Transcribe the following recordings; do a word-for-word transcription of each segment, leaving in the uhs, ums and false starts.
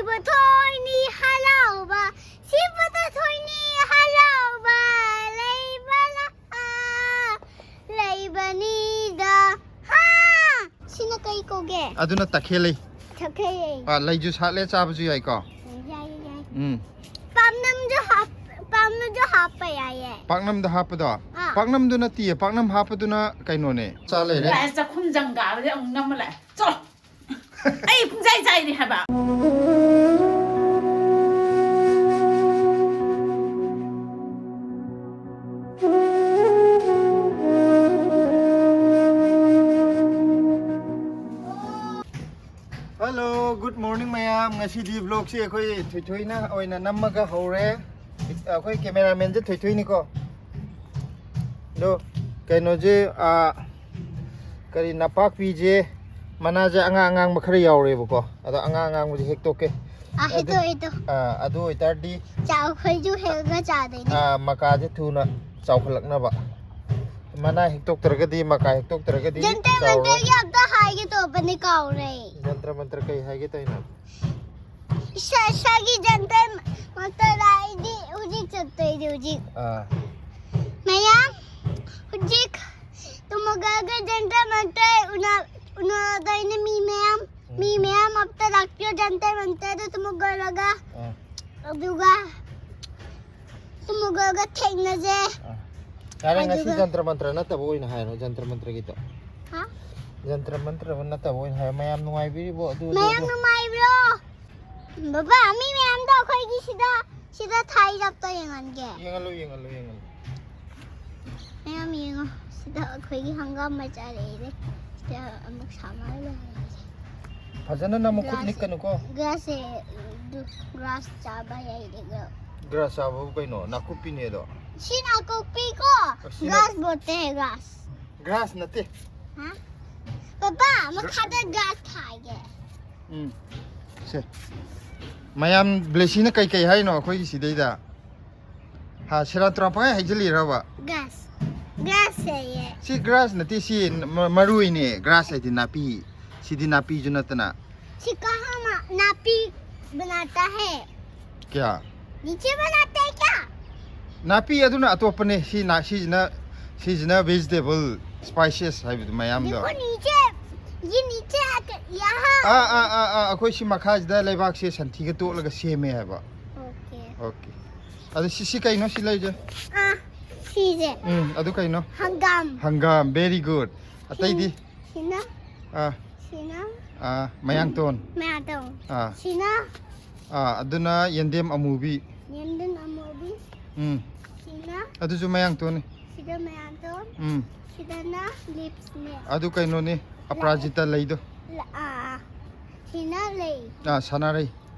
ꯄꯊꯣꯏꯅꯤ ꯍꯔꯥꯎꯕ, ꯁꯤ ꯄꯊꯣꯏꯅꯤ ꯍꯔꯥꯎꯕ, ꯂꯩꯕ ꯂꯥ-, ꯂꯩꯕꯅꯤꯗ꯫ ꯍꯥ? ꯁꯤꯅ ꯀꯩ ꯀꯧꯒꯦ? ꯑꯗꯨꯅ ꯇꯈꯦꯜ ꯂꯩ꯫ ꯇꯈꯦꯜ ꯂꯩ꯫ ꯑꯥ, ꯂꯩꯁꯨ ꯁꯥꯠꯂꯦ, ꯆꯥꯕꯁꯨ ꯌꯥꯏꯀꯣ꯫ ꯌꯥꯏ, ꯌꯥꯏ꯫ ꯎꯝ꯫ ꯄꯥꯛꯅꯝꯁꯨ ꯍꯥꯞ-, ꯄꯥꯛꯅꯝꯁꯨ ꯍꯥꯞꯄ ꯌꯥꯏꯌꯦ꯫ ꯄꯥꯛꯅꯝꯗ ꯍꯥꯞꯄꯗꯣ? ꯑꯥ꯫ ꯄꯥꯛꯅꯝꯗꯨ ꯅꯠꯇꯤꯌꯦ, ꯄꯥꯛꯅꯝ ꯍꯥꯞꯄꯗꯨꯅ ꯀꯩꯅꯣꯅꯦ꯫ ꯆꯥ ꯂꯩꯔꯦ꯫ ꯂꯥꯛꯑꯦ, ꯆꯥꯛꯈꯨꯝ ꯖꯪꯒꯥꯗꯗꯤ ꯑꯃꯨꯛ ꯅꯝꯃ ꯂꯥꯛꯑꯦ꯫ ꯆꯣ! ꯑꯩ ꯄꯨꯡꯆꯥꯏ ꯆꯥꯏꯔꯤ ꯍꯥꯏꯕ꯫ Hello, good morning ꯃꯌꯥꯝ꯫ ꯉꯁꯤꯗꯤ vlogꯁꯤ ꯑꯩꯈꯣꯏ ꯊꯣꯏꯊꯣꯏꯅ ꯑꯣꯏꯅ ꯅꯝꯃꯒ ꯍꯧꯔꯦ꯫ ꯑꯩꯈꯣꯏ cameramanꯁꯦ ꯊꯣꯏꯊꯣꯏꯅꯤꯀꯣ꯫ ꯑꯗꯣ ꯀꯩꯅꯣꯁꯦ, ꯑꯥ, ꯀꯔꯤ, ꯅꯄꯥꯛꯄꯤꯁꯦ, ꯃꯅꯥꯁꯦ ꯑꯉꯥꯡ ꯑꯉꯥꯡꯕ ꯈꯔ ꯌꯥꯎꯔꯦꯕꯀꯣ꯫ ꯑꯗꯣ ꯑꯉꯥꯡ ꯑꯉꯥꯡꯕꯁꯦ ꯍꯦꯛꯇꯣꯛꯀꯦ꯫ ꯑꯥ, ꯑꯗꯨ, ꯍꯦꯛꯇꯣꯛ, ꯍꯦꯛꯇꯣꯛ꯫ ꯑꯥ, ꯑꯗꯨ ꯑꯣꯏꯇꯥꯔꯗꯤ ꯆꯥꯎꯈꯣꯏꯁꯨ ꯍꯦꯛꯑꯒ ꯆꯥꯗꯣꯏꯅꯦ꯫ ꯑꯥ, ꯃꯀꯥꯁꯦ ꯊꯨꯅ ꯆꯥꯎꯈꯠꯂꯛꯅꯕ꯫ ꯃꯅꯥ ꯍꯦꯛꯇꯣꯛꯇ꯭ꯔꯒꯗꯤ, ꯃꯀꯥ ꯍꯦꯛꯇꯣꯛꯇ꯭ꯔꯒꯗꯤ ꯖꯟꯇꯔ ꯆꯥꯎꯔꯣꯏ꯫ ꯃꯟꯇꯔꯒꯤ ꯑꯝꯇ ꯍꯥꯏꯒꯦ ꯇꯧꯕꯅꯤ, ꯀꯥꯎꯔꯦ꯫ ꯖꯟꯇꯔ ꯃꯟꯇꯔ ꯀꯩ ꯍꯥꯏꯒꯦ ꯇꯧꯔꯤꯅꯣ? ꯏꯁꯥ, ꯏꯁꯥꯒꯤ ꯖꯟꯇꯔ ꯃꯟꯇꯔ ꯍꯥꯏꯗꯤ ꯍꯧꯖꯤꯛ ꯆꯠꯇꯣꯏꯅꯦ ꯍꯧꯖꯤꯛ꯫ ꯑꯥ꯫ ꯃꯌꯥꯝ, ꯍꯧꯖꯤꯛ ꯇꯨꯃꯒꯒ ꯖꯟꯇꯔ ꯃꯟꯇꯔ ꯎꯅ-, ꯎꯅꯗꯣꯏꯅꯦ ꯃꯤ ꯃꯌꯥꯝ꯫ ꯃꯤ ꯎꯝ꯫ ꯃꯌꯥꯝ ꯑꯝꯇ ꯂꯥꯛꯄꯤꯌꯣ ꯖꯟꯇꯔ ꯃꯟꯇꯔꯗ ꯇꯨꯃꯒꯂꯒ꯫ ꯑꯥ꯫ ꯑꯗꯨꯒ ꯇꯨꯃꯒꯂꯒ ꯊꯦꯡꯅꯁꯦ꯫ ꯑꯥ꯫ ꯌꯥꯔꯦ, ꯉꯁꯤ ꯑꯗꯨꯒ ꯖꯟꯇꯔ ꯃꯟꯇꯔ ꯅꯠꯇꯕ ꯑꯣꯏꯅ ꯍꯥꯏꯔꯣ, ꯖꯟꯇꯔ ꯃꯟꯇꯔꯒꯤꯗꯣ꯫ ꯍꯥ? ꯖꯟꯇꯔ ꯃꯟꯇꯔ ꯅꯠꯇꯕ ꯑꯣꯏꯅ ꯍꯥꯏꯔꯣ꯫ ꯃꯌꯥꯝ ꯅꯨꯡꯉꯥꯏꯕꯤꯔꯤꯕꯣ? ꯑꯗꯨ, ꯑꯗꯨ, ꯃꯌꯥꯝ ꯑꯗꯨ꯫ ꯅꯨꯡꯉꯥꯏꯕ꯭ꯔꯣ? ꯕꯕꯥ, ꯃꯤ ꯃꯌꯥꯝꯗꯣ ꯑꯩꯈꯣꯏꯒꯤ ꯁꯤꯗ, ꯁꯤꯗ ꯊꯥꯔꯤ ꯖꯥꯠꯇꯣ ꯌꯦꯡꯍꯟꯒꯦ꯫ ꯌꯦꯡꯍꯜꯂꯨ, ꯌꯦꯡꯍꯜꯂꯨ, ꯌꯦꯡꯍꯜꯂꯨ꯫ ꯃꯌꯥꯝ ꯌꯦꯡꯉꯣ, ꯁꯤꯗ ꯑꯩꯈꯣꯏꯒꯤ ꯍꯪꯒꯥꯝ ꯃꯆꯥ ꯂꯩꯔꯦ꯫ ꯁꯤꯗ ꯑꯃꯨꯛ ꯁꯥꯃꯔ ꯂꯩꯔꯦ꯫ ꯐꯖꯅ ꯅꯝꯃꯨ, ꯈꯨꯠ ꯒ꯭ꯔꯥꯁ-, ꯅꯤꯛꯀꯅꯨꯀꯣ꯫ ꯒ꯭ꯔꯥꯁꯁꯦ, ꯑꯗꯨ, ꯒ꯭ꯔꯥꯁ ꯆꯥꯕ ꯌꯥꯏꯔꯦ, ꯒ꯭ꯔꯥꯁ꯫ ꯒ꯭ꯔꯥꯁ ꯆꯥꯕꯕꯨ ꯀꯩꯅꯣ? ꯅꯥꯀꯨꯞꯄꯤꯅꯦ ꯑꯗꯣ꯫ ꯁꯤ ꯅꯥꯀꯨꯞꯄꯤꯀꯣ? ꯑꯁꯤꯅ ꯒ꯭ꯔꯥꯁ ꯕꯣꯠꯇꯦ, ꯒ꯭ꯔꯥꯁ꯫ ꯒ꯭ꯔꯥꯁ ꯅꯠꯇꯦ꯫ ꯍꯥ? ꯄꯄꯥ, ꯒ꯭ꯔꯥ-, ꯃꯈꯥꯗ ꯒ꯭ꯔꯥꯁ ꯊꯥꯒꯦ꯫ ꯎꯝ꯫ ꯁꯦ꯫ ꯃꯌꯥꯝ ꯕ꯭ꯂꯦꯁꯤꯅ ꯀꯩꯀꯩ ꯍꯥꯏꯅꯣ ꯑꯩꯈꯣꯏꯒꯤ ꯁꯤꯗꯩꯗ? ꯍꯥ, ꯁꯦꯔꯥꯟ ꯇꯨꯔꯥꯟ ꯄꯪꯍꯥꯏ ꯍꯥꯏꯖꯤꯜꯂꯤꯔꯕ? ꯒ꯭ꯔꯥꯁ꯫ ꯒ꯭ꯔꯥꯁ ꯍꯥꯏꯌꯦ꯫ ꯁꯤ ꯒ꯭ꯔꯥꯁ ꯅꯠꯇꯦ, ꯁꯤ ꯃ-, ꯃꯔꯨꯏꯅꯦ꯫ ꯒ꯭ꯔꯥꯁ ꯍꯥꯏꯗꯤ ꯅꯥꯄꯤ꯫ ꯁꯤꯗꯤ ꯅꯥꯄꯤꯁꯨ ꯅꯠꯇꯅ꯫ ꯁꯤ ꯀꯍꯥꯃ ꯅꯥꯄꯤ आता है। क्या? नीचे बनाते हैं क्या? ꯅꯥꯄꯤ ꯑꯗꯨꯅ ꯑꯇꯣꯞꯄꯅꯦ꯫ ꯁꯤ ꯅꯥ ꯁꯤꯁꯤꯅ ꯁꯤꯁꯤꯅ vegetable spices ꯍꯥꯏꯕꯗꯨ ꯃꯌꯥꯝꯗꯣ꯫ देखो नीचे, ये नीचे आके यहाँ। ꯑꯥ ꯑꯥ ꯑꯥ ꯑꯥ ꯑꯩꯈꯣꯏ ꯁꯤ ꯃꯈꯥꯁꯤꯗ ꯂꯩꯕꯥꯛꯁꯦ ꯁꯟꯊꯤꯒ ꯇꯣꯠꯂꯒ ꯁꯦꯝꯃꯦ ꯍꯥꯏꯕ꯫ ओके। ꯑꯣꯀꯦ꯫ ꯑꯗꯣ ꯁꯤ ꯁꯤ ꯀꯩꯅꯣ ꯁꯤ ꯂꯩꯁꯦ? ꯁꯤꯁꯦ꯫ ꯎꯝ ꯑꯗꯨ ꯀꯩꯅꯣ? ꯍꯪꯒꯥꯝ꯫ ꯍꯪꯒꯥꯝ, very good꯫ ꯑꯇꯩꯗꯤ? ꯁꯤꯅ꯫ ꯑꯥ ꯁꯤꯅ꯫ ꯑꯥ ꯃꯌꯥꯡꯇꯣꯟ꯫ ꯃꯌꯥꯡꯇꯣꯟ꯫ ꯑꯥ꯫ ꯁꯤꯅ꯫ ꯑꯥ ꯑꯗꯨꯅ ꯌꯦꯟꯗꯦꯝ ꯑꯃꯨꯕꯤ꯫ ꯌꯦꯟꯗꯦꯝ ꯑꯃꯨꯕꯤ꯫ ꯎꯝ꯫ ꯁꯤꯅ꯫ ꯑꯗꯨꯁꯨ ꯃꯌꯥꯡꯇꯣꯟꯅꯤ꯫ ꯁꯤꯗ ꯃꯌꯥꯡꯇꯣꯟ꯫ ꯎꯝ꯫ ꯁꯤꯗꯅ leaves ꯅꯦ꯫ ꯑꯗꯨ ꯀꯩꯅꯣꯅꯤ, ꯑꯄꯔꯥꯖꯤꯇꯥ ꯂꯩꯗꯣ꯫ ꯂ- ꯑꯥ, ꯑꯥ꯫ ꯁꯤꯅ ꯂꯩ꯫ ꯑꯥ ꯁꯅꯥꯔꯩ꯫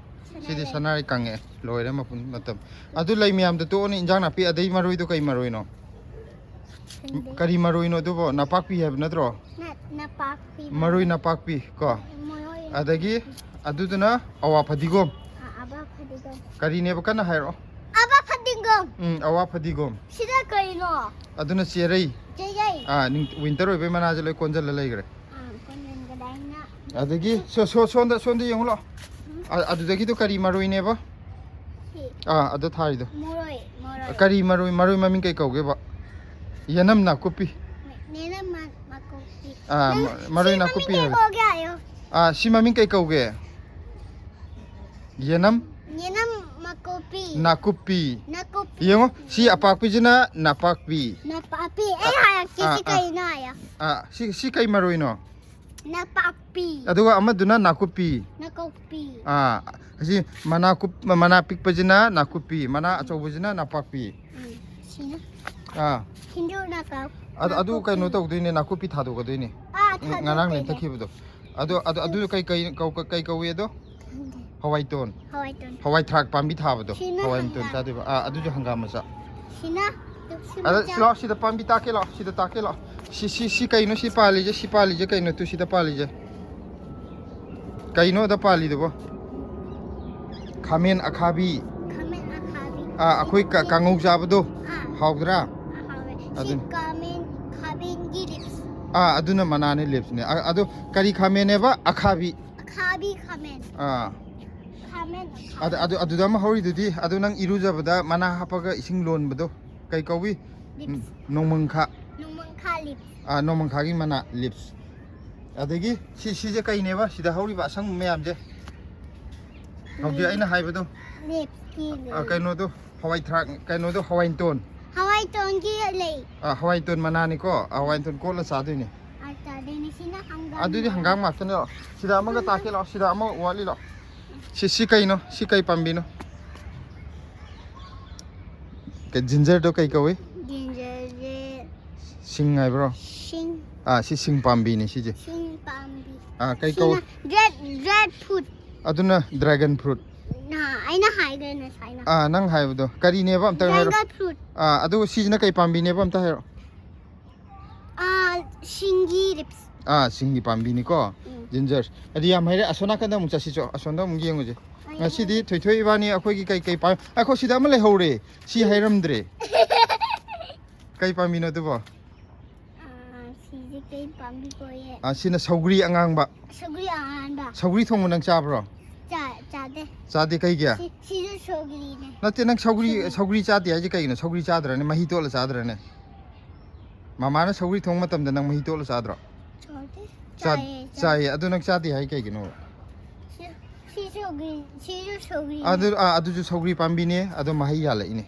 ꯁꯤꯗꯤ ꯁꯅꯥꯔꯩ꯫ ꯁꯅꯥꯔꯩ ꯀꯪꯉꯛꯑꯦ꯫ ꯂꯣꯏꯔꯦ ꯃꯄꯨꯟ ꯃꯇꯝ꯫ ꯑꯗꯨ ꯂꯩ ꯃꯌꯥꯝꯗꯣ ꯇꯣꯛꯑꯅꯤ, ꯏꯟꯖꯥꯡ ꯅꯥꯄꯤ꯫ ꯑꯗꯩ ꯃꯔꯣꯏꯗꯣ ꯀꯩ ꯃꯔꯣꯏꯅꯣ? ꯈꯪꯗꯦ꯫ ꯀꯔꯤ ꯃꯔꯣꯏꯅꯣ ꯑꯗꯨꯕꯣ? ꯅꯥꯄꯥꯛꯄꯤ ꯍꯥꯏꯕ ꯅꯠꯇ꯭ꯔꯣ? ꯅ- ꯅꯄꯥꯛꯄꯤ꯫ ꯃꯔꯣꯏ ꯅꯥꯄꯥꯛꯄꯤ ꯀꯣ꯫ ꯃꯔꯣꯏ꯫ ꯑꯗꯒꯤ ꯑꯗꯨꯗꯨꯅ ꯑꯋꯥ ꯐꯗꯤꯒꯣꯝ꯫ ꯑꯥ, ꯑꯕ ꯐꯗꯤꯒꯣꯝ꯫ ꯀꯔꯤꯅꯦꯕ? ꯀꯟꯅ ꯍꯥꯏꯔꯛꯑꯣ꯫ ꯑꯕ ꯐꯗꯤꯒꯣꯝ꯫ ꯎꯝ, ꯑꯋꯥ ꯐꯗꯤꯒꯣꯝ꯫ ꯁꯤꯗ ꯀꯩꯅꯣ? ꯑꯗꯨꯅ ꯆꯦꯔꯩ꯫ ꯆꯦꯔꯩ꯫ ꯑꯥ, ꯅꯤꯡ- winter ꯑꯣꯏꯕꯩ ꯃꯅꯥꯁꯦ ꯂꯣꯏ ꯀꯣꯟꯁꯤꯜꯂ ꯂꯩꯈ꯭ꯔꯦ꯫ ꯑꯥ, ꯀꯣꯟꯖꯤꯟꯒꯗꯥꯏꯅ꯫ ꯑꯗꯒꯤ ꯁꯣ- ꯁꯣ- ꯁꯣꯝꯗ ꯁꯣꯝꯗ ꯌꯦꯡꯉꯨ ꯂꯥꯛꯑꯣ꯫ ꯑ- ꯑꯗꯨꯗꯒꯤꯗꯣ ꯀꯔꯤ ꯃꯔꯣꯏꯅꯦꯕ? ꯁꯤ꯫ ꯑꯥ, ꯑꯗꯨ ꯊꯥꯔꯤꯗꯣ꯫ ꯃꯔꯣꯏ, ꯃꯔꯣꯏ꯫ ꯀꯔꯤ ꯃꯔꯣꯏ? ꯃꯔꯣꯏ ꯃꯃꯤꯡ ꯀꯩ ꯀꯧꯒꯦꯕ? ꯌꯦꯅꯝ ꯅꯥꯀꯨꯞꯄꯤ꯫ ꯅꯦꯅ ꯃ- ꯃꯀꯣꯛꯇꯤ꯫ ꯑꯥ, ꯅꯪ ꯃ- ꯃꯔꯣꯏ ꯁꯤ ꯅꯥꯀꯨꯞꯄꯤ ꯃꯃꯤꯡ ꯍꯥꯏꯕ꯫ ꯀꯩ ꯀꯧꯒꯦ ꯍꯥꯏꯌꯣ꯫ ꯑꯥ, ꯁꯤ ꯃꯃꯤꯡ ꯀꯩ ꯀꯧꯒꯦ? ꯌꯦꯅꯝ ꯅꯦꯅ ꯃꯀꯣꯛꯄꯤ꯫ ꯅꯥꯀꯨꯞꯄꯤ꯫ ꯅꯥꯀꯨꯞꯄꯤ꯫ ꯌꯦꯡꯉꯣ, ꯁꯤ ꯑꯄꯥꯛꯄꯤꯁꯤꯅ ꯅꯥꯄꯥꯛꯄꯤ꯫ ꯅꯄꯥꯛꯄꯤ꯫ ꯑꯩ ꯍꯥꯏꯔꯛꯀꯦ, ꯑꯥ, ꯁꯤ ꯑꯥ꯫ ꯀꯩꯅꯣ ꯍꯥꯏꯌꯣ꯫ ꯑꯥ, ꯁꯤ ꯁꯤ ꯀꯩ ꯃꯔꯣꯏꯅꯣ? ꯅꯄꯥꯛꯄꯤ꯫ ꯑꯗꯨꯒ ꯑꯃꯗꯨꯅ ꯅꯥꯀꯨꯞꯄꯤ꯫ ꯅꯥꯀꯨꯞꯄꯤ꯫ ꯑꯥ, ꯑꯁꯤ ꯃꯅꯥ ꯀꯨꯞ- ꯃꯅꯥ ꯄꯤꯛꯄꯁꯤꯅ ꯅꯥꯀꯨꯞꯄꯤ, ꯃꯅꯥ ꯑꯆꯧꯕꯁꯤꯅ ꯅꯥꯄꯥꯛꯄꯤ꯫ ꯎꯝ, ꯁꯤꯅ꯫ ꯑꯥ, ꯁꯤꯡꯖꯨ ꯅꯥꯀꯨꯞ- ꯑꯗꯨ ꯑꯗꯨ ꯅꯥꯀꯨꯞꯄꯤ꯫ ꯀꯩꯅꯣ ꯇꯧꯗꯣꯏꯅꯦ, ꯅꯥꯀꯨꯞꯄꯤ ꯊꯥꯗꯣꯛꯀꯗꯣꯏꯅꯦ꯫ ꯑꯥ, ꯎꯝ, ꯉꯔꯥꯡ ꯊꯥꯗꯣꯛꯇꯣꯏꯅꯦ꯫ ꯂꯦꯟꯊꯈꯤꯕꯗꯣ꯫ ꯑꯗꯣ ꯑꯗꯨ ꯑꯗꯨ ꯀꯩ ꯀꯩ ꯀꯧ- ꯀꯩ ꯀꯧꯏ ꯑꯗꯣ? ꯈꯪꯗꯦ꯫ ꯍꯋꯥꯏꯇꯣꯟ꯫ ꯍꯋꯥꯏꯇꯣꯟ꯫ ꯍꯋꯥꯏ ꯊ꯭ꯔꯥꯛ ꯄꯥꯝꯕꯤ ꯊꯥꯕꯗꯣ꯫ ꯁꯤꯅ ꯍꯋꯥꯏ ꯃꯇꯣꯟ ꯍꯪꯒꯥꯝ꯫ ꯆꯥꯗꯣꯏꯕ꯫ ꯑꯥ, ꯑꯗꯨꯁꯨ ꯍꯪꯒꯥꯝ ꯃꯆꯥ꯫ ꯁꯤꯅ ꯇꯨꯛꯁꯤ ꯑꯗ ꯃꯆꯥ꯫ ꯁꯤ ꯂꯥꯛꯑꯣ, ꯁꯤꯗ ꯄꯥꯝꯕꯤ ꯇꯥꯛꯀꯦ ꯂꯥꯛꯑꯣ, ꯁꯤꯗ ꯇꯥꯛꯀꯦ ꯂꯥꯛꯑꯣ꯫ ꯁꯤ ꯁꯤ ꯁꯤ ꯀꯩꯅꯣ? ꯁꯤ ꯄꯥꯜꯂꯤꯁꯦ, ꯁꯤ ꯄꯥꯜꯂꯤꯁꯦ ꯀꯩꯅꯣ? ꯇꯨ ꯁꯤꯗ ꯄꯥꯜꯂꯤꯁꯦ꯫ ꯀꯩꯅꯣ ꯑꯗ ꯄꯥꯜꯂꯤꯗꯨꯕꯣ? ꯈꯥꯃꯦꯟ ꯑꯈꯥꯕꯤ꯫ ꯈꯥꯃꯦꯟ ꯑꯈꯥꯕꯤ꯫ ꯑꯥ, ꯑꯩꯈꯣꯏ ꯀ- ꯀꯥꯡꯉꯧ ꯆꯥꯕꯗꯣ꯫ ꯑꯥ꯫ ꯍꯥꯎꯗ꯭ꯔꯥ? ꯍꯥꯎꯋꯦ꯫ ꯁꯤ ꯑꯗꯨꯅꯤ꯫ ꯈꯥꯃꯦꯟ, ꯈꯥꯃꯦꯟꯒꯤ leaves꯫ ꯑꯥ, ꯑꯗꯨꯅ ꯃꯅꯥꯅꯦ, leaves ꯅꯦ꯫ ꯑꯥ, ꯑꯗꯨ ꯀꯔꯤ ꯈꯥꯃꯦꯟꯅꯦꯕ? ꯑꯈꯥꯕꯤ꯫ ꯑꯈꯥꯕꯤ ꯈꯥꯃꯦꯟ꯫ ꯑꯥ꯫ ꯈꯥꯃꯦꯟ꯫ ꯑꯗꯨ ꯑꯗꯨ ꯑꯗꯨꯗ ꯑꯃ ꯍꯧꯔꯤꯗꯨꯗꯤ, ꯑꯗꯨ ꯅꯪ ꯏꯔꯨꯖꯕꯗ ꯃꯅꯥ ꯍꯥꯞꯄꯒ ꯏꯁꯤꯡ ꯂꯣꯟꯕꯗꯣ ꯀꯩ ꯀꯧꯏ? Leaves. ꯅꯣꯡꯃꯪꯈꯥ. ꯅꯣꯡꯃꯪꯈꯥ leaves. ꯑꯥ, ꯅꯣꯡꯃꯪꯈꯥꯒꯤ ꯃꯅꯥ, leaves. ꯑꯗꯒꯤ ꯁꯤ ꯁꯤꯁꯦ ꯀꯩꯅꯦꯕ ꯁꯤꯗ ꯍꯧꯔꯤꯕ ꯑꯁꯪꯕ ꯃꯌꯥꯝꯁꯦ? ꯍꯧꯖꯤꯛ ꯑꯩꯅ ꯍꯥꯏꯕꯗꯣ. Leaves ꯀꯤ ꯑꯥ, ꯀꯩꯅꯣꯗꯣ, ꯍꯋꯥꯏ ꯊ꯭ꯔꯥꯛ, ꯀꯩꯅꯣꯗꯣ, ꯍꯋꯥꯏꯇꯣꯟ. ꯍꯋꯥꯏꯇꯣꯟꯒꯤ ꯂꯩ. ꯑꯥ, ꯍꯋꯥꯏꯇꯣꯟ ꯃꯅꯥꯅꯤꯀꯣ. ꯑꯥ, ꯍꯋꯥꯏꯇꯣꯟ ꯀꯣꯠꯂ ꯆꯥꯗꯣꯏꯅꯦ. ꯑꯥ, ꯆꯥꯗꯣꯏꯅꯦ꯫ ꯁꯤꯅ ꯍꯪꯒꯥꯝ. ꯑꯗꯨꯗꯤ ꯍꯪꯒꯥꯝ ꯉꯥꯛꯇꯅꯦ꯫ ꯁꯤꯗ ꯑꯃꯒ ꯇꯥꯛꯀꯦ ꯂꯥꯛꯑꯣ, ꯁꯤꯗ ꯑꯃ ꯋꯥꯠꯂꯤ ꯂꯥꯛꯑꯣ. ꯁꯤ ꯁꯤ ꯀꯩꯅꯣ? ꯁꯤ ꯀꯩ ꯄꯥꯝꯕꯤꯅꯣ? ꯀꯩ, ꯖꯤꯟꯖꯔꯗꯣ ꯀꯩ ꯀꯧꯏ? Gingerꯁꯦ ꯁꯤꯡ ꯍꯥꯏꯕ꯭ꯔꯣ? ꯁꯤꯡ. ꯑꯥ, ꯁꯤ ꯁꯤꯡ ꯄꯥꯝꯕꯤꯅꯤ ꯁꯤꯁꯦ. ꯁꯤꯡ ꯄꯥꯝꯕꯤ. ꯑꯥ, ꯀꯩ ꯀꯧꯏ? ꯁꯤꯅ red, red fruit. ꯑꯗꯨꯅ dragon fruit. ꯅ ꯑꯩꯅ ꯍꯥꯏꯈ꯭ꯔꯦ ꯉꯁꯥꯏꯅ. ꯑꯥ, ꯅꯪ ꯍꯥꯏꯕꯗꯣ ꯀꯔꯤꯅꯦꯕ? ꯑꯝꯇ ꯍꯥꯏꯔꯣ. Dragon fruit. ꯑꯥ, ꯑꯗꯨ ꯁꯤꯁꯤꯅ ꯀꯩ ꯄꯥꯝꯕꯤꯅꯦꯕ? ꯑꯝꯇ ꯍꯥꯏꯔꯣ. ꯑꯥ, ꯁꯤꯡꯒꯤ leaves. ꯑꯥ, ꯁꯤꯡꯒꯤ ꯄꯥꯝꯕꯤꯅꯤꯀꯣ. ꯎꯝ. Ginger. ꯑꯗꯨ ꯌꯥꯝ ꯍꯩꯔꯦ꯫ ꯑꯁꯣꯝ ꯅꯥꯀꯟꯗ ꯑꯃꯨꯛ ꯆꯠꯁꯤꯆꯣ, ꯑꯁꯣꯝꯗ ꯑꯃꯨꯛ ꯌꯦꯡꯉꯨꯁꯦ. ꯑꯩ ꯉꯁꯤꯗꯤ ꯊꯣꯏꯊꯣꯏ ꯏꯕꯥꯅꯤ ꯑꯩꯈꯣꯏꯒꯤ ꯀꯩ ꯀꯩ ꯄꯥꯝ-, ꯑꯩꯈꯣꯏ ꯁꯤꯗ ꯑꯃ ꯂꯩꯍꯧꯔꯦ꯫ ꯁꯤ ꯍꯩꯔꯝꯗ꯭ꯔꯦ. ꯀꯩ ꯄꯥꯝꯕꯤꯅꯣ ꯑꯗꯨꯕꯣ? ꯑꯥ, ꯁꯤꯁꯦ ꯀꯩ ꯄꯥꯝꯕꯤ ꯀꯧꯏ? ꯑꯥ, ꯁꯤꯅ ꯁꯧꯒ꯭ꯔꯤ ꯑꯉꯥꯡꯕ. ꯁꯧꯒ꯭ꯔꯤ ꯑꯉꯥꯡꯕ. ꯁꯧꯒ꯭ꯔꯤ ꯊꯣꯡꯕ ꯅꯪ ꯆꯥꯕ꯭ꯔꯣ? ꯆꯥ-, ꯆꯥꯗꯦ. ꯆꯥꯗꯦ, ꯀꯩꯒꯤ? ꯁꯤ, ꯁꯤꯁꯨ ꯁꯧꯒ꯭ꯔꯤꯅꯦ. ꯅꯠꯇꯦ, ꯅꯪ ꯁꯧꯒ꯭ꯔꯤ, ꯁꯧꯒ꯭ꯔꯤ ꯆꯥꯗꯦ ꯍꯥꯏꯁꯦ ꯀꯩꯒꯤꯅꯣ? ꯁꯧꯒ꯭ꯔꯤ ꯆꯥꯗ꯭ꯔꯅꯦ? ꯃꯍꯤ ꯇꯣꯠꯂ ꯆꯥꯗ꯭ꯔꯅꯦ? ꯃꯃꯥꯅ ꯁꯧꯒ꯭ꯔꯤ ꯊꯣꯡꯕ ꯃꯇꯝꯗ ꯅꯪ ꯃꯍꯤ ꯇꯣꯠꯂ ꯆꯥꯗ꯭ꯔꯣ? ꯆꯥꯗꯦ. ꯆꯥ-, ꯆꯥꯏꯌꯦ, ꯆꯥꯏ-, ꯆꯥꯏꯌꯦ꯫ ꯑꯗꯨ ꯅꯪ ꯆꯥꯗꯦ ꯍꯥꯏ ꯀꯩꯒꯤꯅꯣ? ꯁꯤ, ꯁꯤ ꯁꯧꯒ꯭ꯔꯤ, ꯁꯤꯁꯨ ꯁꯧꯒ꯭ꯔꯤ. ꯑꯗꯨ, ꯑꯥ, ꯑꯗꯨꯁꯨ ꯁꯧꯒ꯭ꯔꯤ ꯄꯥꯝꯕꯤꯅꯦ, ꯑꯗꯣ ꯃꯍꯩ ꯌꯥꯜꯂꯛꯏꯅꯦ꯫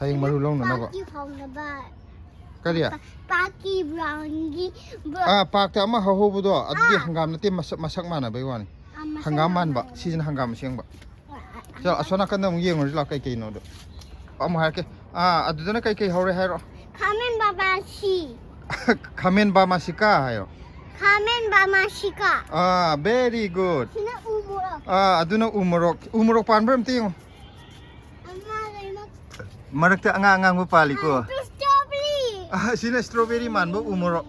ꯍꯌꯦꯡ ꯃꯔꯨ ꯂꯧꯅꯅꯕ꯫ ꯄꯥꯛꯀꯤ ꯐꯥꯎꯅꯕ. ꯀꯔꯤ? ꯄꯥꯛꯀꯤ brownꯒꯤ bro-, ꯑꯥ, ꯄꯥꯛꯇ ꯑꯃ ꯍꯧꯍꯧꯕꯗꯣ, ꯑꯗꯨꯗꯤ ꯑꯥ. ꯍꯪꯒꯥꯝ ꯅꯠꯇꯦ, ꯃꯁꯛ, ꯃꯁꯛ ꯃꯥꯟꯅꯕꯩ ꯋꯥꯅꯤ꯫ ꯑꯥ, ꯃꯁꯛ ꯍꯪꯒꯥꯝ ꯃꯥꯟꯕ, ꯃꯥꯟꯅꯕ. ꯁꯤꯁꯤꯅ ꯍꯪꯒꯥꯝ ꯑꯁꯦꯡꯕ꯫ ꯑꯥ, ꯑꯥ, ꯆꯣ, ꯑꯁꯣꯝ ꯅꯥꯀꯟꯗ ꯑꯃꯨꯛ ꯌꯦꯡꯉꯨꯁꯤ ꯂꯥꯛꯑꯣ, ꯀꯩ ꯀꯩꯅꯣꯗꯣ꯫ ꯑꯃꯨꯛ ꯍꯥꯏꯔꯛꯀꯦ꯫ ꯑꯥ, ꯑꯗꯨꯗꯅ ꯀꯩ ꯀꯩ ꯍꯧꯔꯦ ꯍꯥꯏꯔꯣ? ꯈꯥꯃꯦꯟ ꯕꯕꯥꯁꯤ. ꯈꯥꯃꯦꯟ ꯕꯥꯃꯥꯁꯤꯀꯥ ꯍꯥꯏꯌꯣ꯫ ꯈꯥꯃꯦꯟ ꯕꯕꯥꯁꯤꯀꯥ. ꯑꯥ, very good. ꯁꯤꯅ ꯎ ꯃꯣꯔꯣꯛ. ꯑꯥ, ꯑꯗꯨꯅ ꯎ ꯃꯣꯔꯣꯛ꯫ ꯎ ꯃꯣꯔꯣꯛ ꯄꯥꯟꯕ꯭ꯔꯥ ꯑꯝꯇ ꯌꯦꯡꯉꯣ꯫ ꯑꯃ ꯂꯩꯃꯛ. ꯃꯔꯛꯇ ꯑꯉꯥꯡ ꯑꯉꯥꯡꯕ ꯄꯥꯜꯂꯤꯀꯣ꯫ ꯑꯥ, strawberry. ꯑꯥ, ꯁꯤꯅ strawberry ꯃꯥꯟꯕ ꯎ ꯃꯣꯔꯣꯛ꯫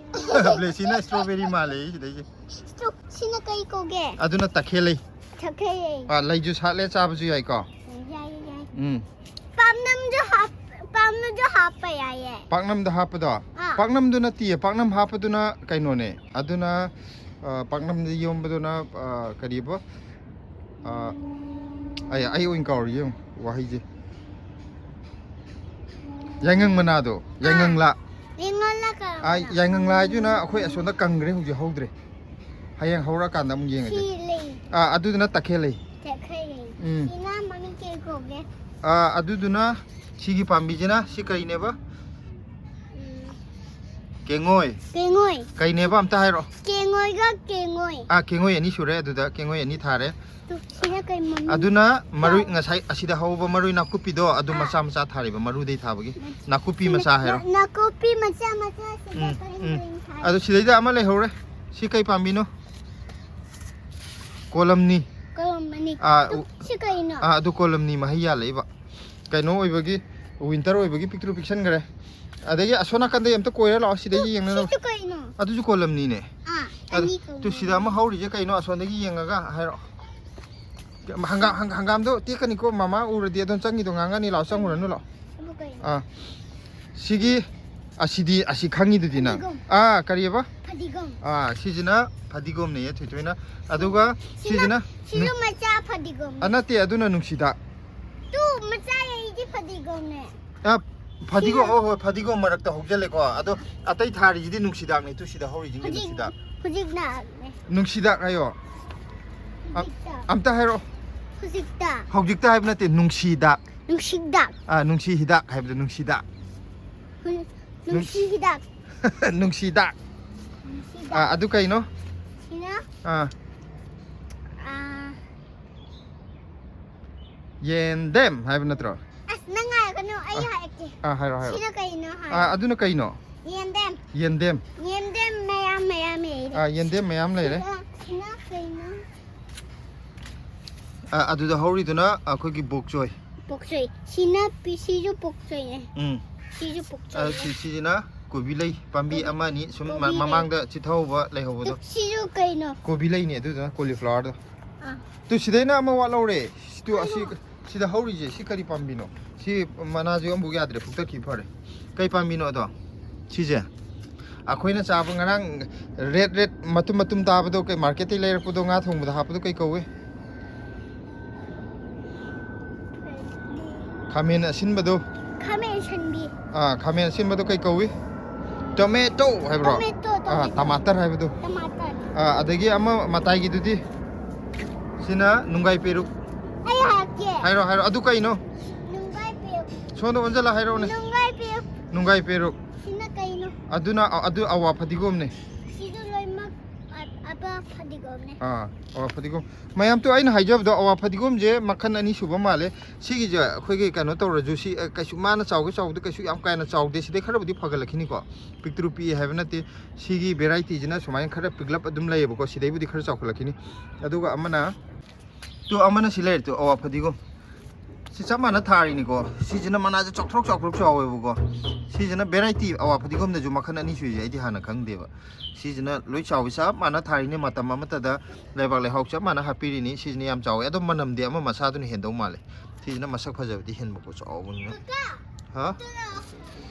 ꯕ꯭ꯂꯦꯁꯤꯅ strawberry ꯃꯥꯜꯂꯦ ꯁꯤꯗꯩꯁꯦ꯫ Stro-, ꯁꯤꯅ ꯀꯩ ꯀꯧꯒꯦ? ꯑꯗꯨꯅ ꯇꯈꯦꯜꯂꯩ꯫ ꯆꯈꯩ. ꯑꯥ, ꯂꯩꯁꯨ ꯁꯥꯠꯂꯦ, ꯆꯥꯕꯁꯨ ꯌꯥꯏꯀꯣ꯫ ꯌꯥꯏ, ꯌꯥꯏ. ꯎꯝ꯫ ꯄꯥꯛꯅꯝꯁꯨ ꯍꯥꯞ-, ꯄꯥꯛꯅꯝꯁꯨ ꯍꯥꯞꯄ ꯌꯥꯏꯌꯦ. ꯄꯥꯛꯅꯝꯗ ꯍꯥꯞꯄꯗꯣ? ꯑꯥ. ꯄꯥꯛꯅꯝꯗꯨ ꯅꯠꯇꯤꯌꯦ, ꯄꯥꯛꯅꯝ ꯍꯥꯞꯄꯗꯨꯅ ꯀꯩꯅꯣꯅꯦ꯫ ꯑꯗꯨꯅ, ꯑꯥ, ꯄꯥꯛꯅꯝꯗ ꯌꯣꯝꯕꯗꯨꯅ, ꯑꯥ, ꯀꯔꯤꯕ? ꯑꯥ, ꯑꯩ ꯑꯩ ꯑꯣꯏꯅ ꯀꯥꯎꯔꯤ ꯌꯦꯡꯉꯨ ꯋꯥꯍꯩꯁꯦ꯫ ꯌꯥꯏꯉꯪ ꯃꯅꯥꯗꯣ, ꯌꯥꯏꯉꯪꯂꯥ꯫ ꯌꯥꯏꯉꯪꯂꯥ ꯀꯥꯎꯔꯦ꯫ ꯑꯥ, ꯌꯥꯏꯉꯪꯂꯥ ꯍꯥꯏꯗꯨꯅ ꯑꯩꯈꯣꯏ ꯑꯁꯣꯝꯗ ꯀꯪꯈ꯭ꯔꯦ, ꯍꯧꯖꯤꯛ ꯍꯧꯗ꯭ꯔꯦ꯫ ꯍꯌꯦꯡ ꯍꯧꯔꯛꯑꯀꯥꯟꯗ ꯑꯃꯨꯛ ꯁꯤ ꯌꯦꯡꯉꯁꯦ꯫ ꯂꯩ꯫ ꯑꯥ, ꯑꯗꯨꯗꯨꯅ ꯇꯈꯦꯜ ꯂꯩ꯫ ꯇꯈꯦꯜ ꯂꯩ꯫ ꯎꯝ꯫ ꯁꯤꯅ ꯃꯃꯤꯡ ꯀꯩ ꯀꯧꯒꯦ? ꯑꯥ, ꯑꯗꯨꯗꯨꯅ ꯁꯤꯒꯤ ꯄꯥꯝꯕꯤꯁꯤꯅ ꯁꯤ ꯀꯔꯤꯅꯦꯕ? ꯎꯝ꯫ ꯀꯦꯡꯉꯣꯏ꯫ ꯀꯦꯡꯉꯣꯏ꯫ ꯀꯩꯅꯦꯕ ꯑꯝꯇ ꯍꯥꯏꯔꯛꯑꯣ꯫ ꯀꯦꯡꯉꯣꯏꯒ ꯀꯦꯡꯉꯣꯏ꯫ ꯑꯥ, ꯀꯦꯡꯉꯣꯏ ꯑꯅꯤ ꯁꯨꯔꯦ ꯑꯗꯨꯗ, ꯀꯦꯡꯉꯣꯏ ꯑꯅꯤ ꯊꯥꯔꯦ꯫ ꯇꯨ, ꯁꯤꯅ ꯀꯩ ꯃꯃꯤꯡ? ꯑꯗꯨꯅ ꯃꯔꯣꯏ ꯀꯥꯎ- ꯉꯁꯥꯏ ꯑꯁꯤꯗ ꯍꯧꯕ ꯃꯔꯣꯏ ꯅꯥꯀꯨꯞꯄꯤꯗꯣ ꯑꯗꯨ ꯑꯥ꯫ ꯃꯆꯥ ꯃꯆꯥ ꯊꯥꯔꯤꯕ ꯃꯔꯨꯗꯩ ꯊꯥꯕꯒꯤ꯫ ꯅꯥꯀꯨꯞꯄꯤ ꯃꯆꯥ ꯍꯥꯏꯔꯣ꯫ ꯅꯥ-, ꯅꯥꯀꯨꯞꯄꯤ ꯃꯆꯥ ꯃꯆꯥꯁꯤꯡꯗꯣ ꯎꯝ, ꯀꯔꯤ ꯎꯝ꯫ ꯀꯔꯤ ꯊꯥꯏ? ꯑꯗꯣ ꯁꯤꯗꯩꯗ ꯑꯃ ꯂꯩꯍꯧꯔꯦ꯫ ꯁꯤ ꯀꯩ ꯄꯥꯝꯕꯤꯅꯣ? ꯀꯣꯂꯝꯅꯤ꯫ ꯀꯣꯂꯝꯅꯤ꯫ ꯑꯥ, ꯇꯨ, ꯎ-, ꯁꯤ ꯀꯩꯅꯣ? ꯑꯥ, ꯑꯗꯨ ꯀꯣꯂꯝꯅꯤ ꯃꯍꯩ ꯌꯥꯜꯂꯛꯏꯕ꯫ ꯀꯩꯅꯣ ꯑꯣꯏꯕꯒꯤ, winter ꯑꯣꯏꯕꯒꯤ ꯄꯤꯛꯇ꯭ꯔꯨ ꯄꯤꯛꯁꯟꯈ꯭ꯔꯦ꯫ ꯑꯗꯒꯤ ꯑꯁꯣꯝ ꯅꯥꯀꯟꯗꯩ ꯑꯝꯇ ꯀꯣꯏꯔ ꯂꯥꯛꯑꯣ, ꯁꯤꯗꯩ ꯇꯨ, ꯌꯦꯡꯅꯅꯕ꯫ ꯁꯤꯁꯨ ꯀꯩꯅꯣ? ꯑꯗꯨꯁꯨ ꯀꯣꯂꯝꯅꯤꯅꯦ꯫ ꯑꯥ, ꯑꯗ, ꯑꯅꯤ ꯀꯣꯂꯝꯅꯤ꯫ ꯇꯨ, ꯁꯤꯗ ꯑꯃ ꯍꯧꯔꯤꯁꯦ ꯀꯩꯅꯣ? ꯑꯁꯣꯝꯗꯒꯤ ꯌꯦꯡꯉꯒ ꯍꯥꯏꯔꯛꯑꯣ꯫ ꯍꯪꯒꯥꯝ, ꯍꯪ-, ꯍꯪꯒꯥꯝꯗꯣ ꯇꯦꯛꯀꯅꯤꯀꯣ, ꯃꯃꯥ ꯎꯔꯗꯤ ꯑꯗꯨꯝ ꯆꯪꯉꯤꯗꯣ ꯉꯥꯡꯉꯅꯤ꯫ ꯂꯥꯛꯑꯣ, ꯆꯪꯉꯨꯔꯅꯨ ꯂꯥꯛꯑꯣ꯫ ꯑꯗꯨ ꯀꯩꯅꯣ? ꯑꯥ, ꯁꯤꯒꯤ, ꯑꯁꯤꯗꯤ, ꯑꯁꯤ ꯈꯪꯉꯤꯗꯨꯗꯤ ꯅꯪ꯫ ꯐꯗꯤꯒꯣꯝ꯫ ꯑꯥ, ꯀꯔꯤꯑꯕ? ꯐꯗꯤꯒꯣꯝ꯫ ꯑꯥ, ꯁꯤꯁꯤꯅ ꯐꯗꯤꯒꯣꯝꯅꯦꯌꯦ ꯊꯣꯏꯊꯣꯏꯅ꯫ ꯑꯗꯨꯒ ꯁꯤꯅ, ꯁꯤꯁꯤꯅ ꯁꯤꯁꯨ ꯅꯨꯡ-, ꯃꯆꯥ ꯐꯗꯤꯒꯣꯝ꯫ ꯑꯥ, ꯅꯠꯇꯦ, ꯑꯗꯨꯅ ꯅꯨꯡꯁꯤꯗꯥꯛ꯫ ꯇꯨ, ꯃꯆꯥ ꯂꯩꯔꯤꯗꯤ ꯐꯗꯤꯒꯣꯝꯅꯦ꯫ ꯑ, ꯐꯗꯤꯒꯣꯝ, ꯁꯤꯅ ꯑꯣ, ꯍꯣꯏ, ꯐꯗꯤꯒꯣꯝ ꯃꯔꯛꯇ ꯍꯧꯖꯤꯜꯂꯦꯀꯣ꯫ ꯑꯗꯣ ꯑꯇꯩ ꯊꯥꯔꯤꯁꯤꯗꯤ ꯅꯨꯡꯁꯤꯗꯥꯛꯅꯦ, ꯇꯨ ꯁꯤꯗ ꯍꯧꯔꯤꯁꯤꯡꯁꯦ ꯍꯧꯖꯤꯛ, ꯅꯨꯡꯁꯤꯗꯥꯛ꯫ ꯍꯧꯖꯤꯛꯅ ꯅꯨꯡꯁꯤꯗꯥꯛ ꯍꯥꯏꯌꯣ꯫ ꯑ-, ꯍꯧꯖꯤꯛꯇ꯫ ꯑꯝꯇ ꯍꯥꯏꯔꯛꯑꯣ꯫ ꯍꯧꯖꯤꯛꯇ꯫ ꯍꯧꯖꯤꯛꯇ ꯍꯥꯏꯕ ꯅꯠꯇꯦ, ꯅꯨꯡꯁꯤꯗꯥꯛ꯫ ꯅꯨꯡꯁꯤꯗꯥꯛ꯫ ꯑꯥ, ꯅꯨꯡꯁꯤ ꯍꯤꯗꯥꯛ ꯍꯥꯏꯕꯗꯣ, ꯅꯨꯡꯁꯤꯗꯥꯛ꯫ ꯍꯧꯖꯤꯛ-, ꯅꯨꯡꯁꯤ ꯍꯤꯗꯥꯛ꯫ ꯅꯨꯡꯁꯤꯗꯥꯛ꯫ ꯅꯨꯡꯁꯤꯗꯥꯛ꯫ ꯑꯥ, ꯑꯗꯨ ꯀꯩꯅꯣ? ꯁꯤꯅ? ꯑꯥ꯫ ꯑꯥ꯫ ꯌꯦꯟꯗꯦꯝ ꯍꯥꯏꯕ ꯅꯠꯇ꯭ꯔꯣ? ꯑꯁ, ꯅꯪ ꯉꯥꯏꯔꯒꯅꯨ, ꯑꯩ ꯑ, ꯍꯥꯏꯔꯛꯀꯦ꯫ ꯑ, ꯍꯥꯏꯔꯣ, ꯍꯥꯏꯔꯣ꯫ ꯁꯤꯅ ꯀꯩꯅꯣ ꯍꯥꯏ? ꯑ, ꯑꯗꯨꯅ ꯀꯩꯅꯣ? ꯌꯦꯟꯗꯦꯝ꯫ ꯌꯦꯟꯗꯦꯝ꯫ ꯌꯦꯟꯗꯦꯝ ꯃꯌꯥꯝ, ꯃꯌꯥꯝ ꯂꯩꯔꯦ꯫ ꯑ, ꯌꯦꯟꯗꯦꯝ ꯃꯌꯥꯝ ꯂꯩꯔꯦ꯫ ꯁꯤꯅ, ꯁꯤꯅ ꯀꯩꯅꯣ? ꯑ, ꯑꯗꯨꯗ ꯍꯧꯔꯤꯗꯨꯅ ꯑꯩꯈꯣꯏꯒꯤ ꯕꯣꯛ ꯆꯣꯏ꯫ ꯕꯣꯛ ꯆꯣꯏ꯫ ꯁꯤꯅ ꯄꯤ-, ꯁꯤꯁꯨ ꯕꯣꯛ ꯆꯣꯏꯅꯦ꯫ ꯎꯝ꯫ ꯁꯤꯁꯨ ꯕꯣꯛ ꯑ, ꯆꯣꯏꯅꯦ꯫ ꯁꯤ-, ꯁꯤꯁꯤꯅ ꯀꯣꯕꯤ ꯂꯩ ꯄꯥꯝꯕꯤ ꯀꯣꯕꯤ, ꯑꯃ ꯑꯅꯤ ꯁꯨꯝ ꯃ-, ꯀꯣꯕꯤ ꯂꯩ꯫ ꯃꯃꯥꯡꯗ ꯆꯤꯊꯍꯧꯕ ꯂꯩꯍꯧꯕꯗꯣ꯫ ꯇꯨ, ꯁꯤꯁꯨ ꯀꯩꯅꯣ? ꯀꯣꯕꯤ ꯂꯩꯅꯦ ꯑꯗꯨꯗꯨꯅ, cauliflowerꯗꯣ꯫ ꯑꯥ꯫ ꯇꯨ, ꯁꯤꯗꯩꯅ ꯑꯃ ꯋꯥꯠꯍꯧꯔꯦ꯫ ꯇꯨ, ꯑꯁꯤ ꯀꯩꯅꯣ? ꯁꯤꯗ ꯍꯧꯔꯤꯁꯦ, ꯁꯤ ꯀꯔꯤ ꯄꯥꯝꯕꯤꯅꯣ? ꯁꯤ ꯃꯅꯥꯁꯨ ꯑꯃꯐꯥꯎ ꯌꯥꯗ꯭ꯔꯦ, ꯐꯨꯛꯇꯠꯈꯤ ꯐꯔꯦ꯫ ꯀꯩ ꯄꯥꯝꯕꯤꯅꯣ ꯑꯗꯣ? ꯁꯤꯁꯦ? ꯑꯩꯈꯣꯏꯅ ꯆꯥꯕ ꯉꯔꯥꯡ ꯔꯦꯠ ꯔꯦꯠ ꯃꯇꯨꯝ ꯃꯇꯨꯝ ꯇꯥꯕꯗꯣ, ꯀꯩ marketꯇꯩ ꯂꯩꯔꯛꯄꯗꯣ, ꯉꯥ ꯊꯣꯡꯕꯗ ꯍꯥꯞꯄꯗꯣ ꯀꯩ ꯀꯧꯏ? ꯈꯥꯃꯦꯟ ꯑꯁꯤꯟꯕꯗꯣ꯫ ꯈꯥꯃꯦꯟ ꯑꯁꯤꯟꯕꯤ꯫ ꯑꯥ, ꯈꯥꯃꯦꯟ ꯑꯁꯤꯟꯕꯗꯣ ꯀꯩ ꯀꯧꯏ? ꯇꯣꯃꯦꯇꯣ ꯍꯥꯏꯕ꯭ꯔꯣ? ꯇꯣꯃꯦꯇꯣ, ꯑꯥ, ꯇꯣꯃꯦꯇꯣ꯫ ꯇꯃꯥꯇꯔ ꯍꯥꯏꯕꯗꯣ꯫ ꯇꯃꯥꯇꯔ꯫ ꯑꯥ, ꯑꯗꯒꯤ ꯑꯃ ꯃꯇꯥꯏꯒꯤꯗꯨꯗꯤ? ꯁꯤꯅ ꯅꯨꯡꯒꯥꯏ ꯄꯦꯔꯨꯛ꯫ ꯑꯩ ꯍꯥꯏꯔꯛꯀꯦ꯫ ꯍꯥꯏꯔꯣ, ꯍꯥꯏꯔꯣ꯫ ꯑꯗꯨ ꯀꯩꯅꯣ? ꯅꯨꯡꯒꯥꯏ ꯄꯦꯔꯨꯛ꯫ ꯁꯣꯝꯗ ꯑꯣꯟꯁꯤꯜꯂ ꯍꯥꯏꯔꯛꯑꯣꯅꯦ꯫ ꯅꯨꯡꯒꯥꯏ ꯄꯦꯔꯨꯛ꯫ ꯅꯨꯡꯒꯥꯏ ꯄꯦꯔꯨꯛ꯫ ꯁꯤꯅ ꯀꯩꯅꯣ? ꯑꯗꯨꯅ ꯑ-, ꯑꯗꯨ ꯑꯋꯥ ꯐꯗꯤꯒꯣꯝꯅꯦ꯫ ꯁꯤꯁꯨ ꯂꯣꯏꯅꯃꯛ ꯑ-, ꯑꯕ ꯐꯗꯤꯒꯣꯝꯅꯦ꯫ ꯑꯥ, ꯑꯋꯥ ꯐꯗꯤꯒꯣꯝ꯫ ꯃꯌꯥꯝ ꯇꯨ ꯑꯩꯅ ꯍꯥꯏꯖꯕꯗꯣ, ꯑꯋꯥ ꯐꯗꯤꯒꯣꯝꯁꯦ ꯃꯈꯜ ꯑꯅꯤ ꯁꯨꯕ ꯃꯥꯜꯂꯦ꯫ ꯁꯤꯒꯤꯁꯦ ꯑꯩꯈꯣꯏꯒꯤ ꯀꯩꯅꯣ ꯇꯧꯔꯁꯨ, ꯁꯤ, ꯑ, ꯀꯩꯁꯨ ꯃꯥꯅ ꯆꯥꯎꯒꯦ ꯆꯥꯎꯕꯗ ꯀꯩꯁꯨ ꯌꯥꯝ ꯀꯥ ꯍꯦꯟꯅ ꯆꯥꯎꯗꯦ꯫ ꯁꯤꯗꯩ ꯈꯔꯕꯨꯗꯤ ꯐꯒꯠꯂꯛꯈꯤꯅꯤꯀꯣ꯫ ꯄꯤꯛꯇ꯭ꯔꯨ ꯄꯤꯛꯑꯦ ꯍꯥꯏꯕ ꯅꯠꯇꯦ꯫ ꯁꯤꯒꯤ ꯚꯦꯔꯥꯏꯇꯤꯁꯤꯅ ꯁꯨꯃꯥꯏꯅ ꯈꯔ ꯄꯤꯛꯂꯞ ꯑꯗꯨꯝ ꯂꯩꯌꯦꯕꯀꯣ꯫ ꯁꯤꯗꯩꯕꯨꯗꯤ ꯈꯔ ꯆꯥꯎꯈꯠꯂꯛꯈꯤꯅꯤ꯫ ꯑꯗꯨꯒ ꯑꯃꯅ, ꯇꯨ ꯑꯃꯅ ꯁꯤ ꯂꯩꯔꯦ ꯇꯨ, ꯑꯋꯥ ꯐꯗꯤꯒꯣꯝ꯫ ꯁꯤ ꯆꯞ ꯃꯥꯟꯅ ꯊꯥꯔꯤꯅꯤꯀꯣ꯫ ꯁꯤꯁꯤꯅ ꯃꯅꯥꯁꯦ ꯆꯥꯎꯊ꯭ꯔꯣꯛ ꯆꯥꯎꯊ꯭ꯔꯣꯛ ꯆꯥꯎꯋꯦꯕꯀꯣ꯫ ꯁꯤꯁꯤꯅ ꯚꯦꯔꯥꯏꯇꯤ, ꯑꯋꯥ ꯐꯗꯤꯒꯣꯝꯗꯁꯨ ꯃꯈꯜ ꯑꯅꯤ ꯁꯨꯏꯁꯦ ꯑꯩꯗꯤ ꯍꯥꯟꯅ ꯈꯪꯗꯦꯕ꯫ ꯁꯤꯁꯤꯅ ꯂꯣꯏ ꯆꯥꯎꯋꯤ, ꯆꯞ ꯃꯥꯟꯅ ꯊꯥꯔꯤꯅꯤ, ꯃꯇꯝ ꯑꯃꯠꯇꯗ ꯂꯩꯕꯥꯛ ꯂꯩꯍꯥꯎ ꯆꯞ ꯃꯥꯟꯅ ꯍꯥꯞꯄꯤꯔꯤꯅꯤ꯫ ꯁꯤꯁꯤꯅ ꯌꯥꯝ ꯆꯥꯎꯋꯦ, ꯑꯗꯣ ꯃꯅꯝꯗꯤ ꯑꯃ ꯃꯁꯥꯗꯨꯅ ꯍꯦꯟꯗꯧ ꯃꯥꯜꯂꯦ꯫ ꯁꯤꯁꯤꯅ ꯃꯁꯛ ꯐꯖꯕꯗꯤ ꯍꯦꯟꯕꯀꯣ, ꯆꯥꯎꯕꯅꯤꯅ꯫ ꯀꯀꯥ, ꯍꯥ? ꯇꯨꯅ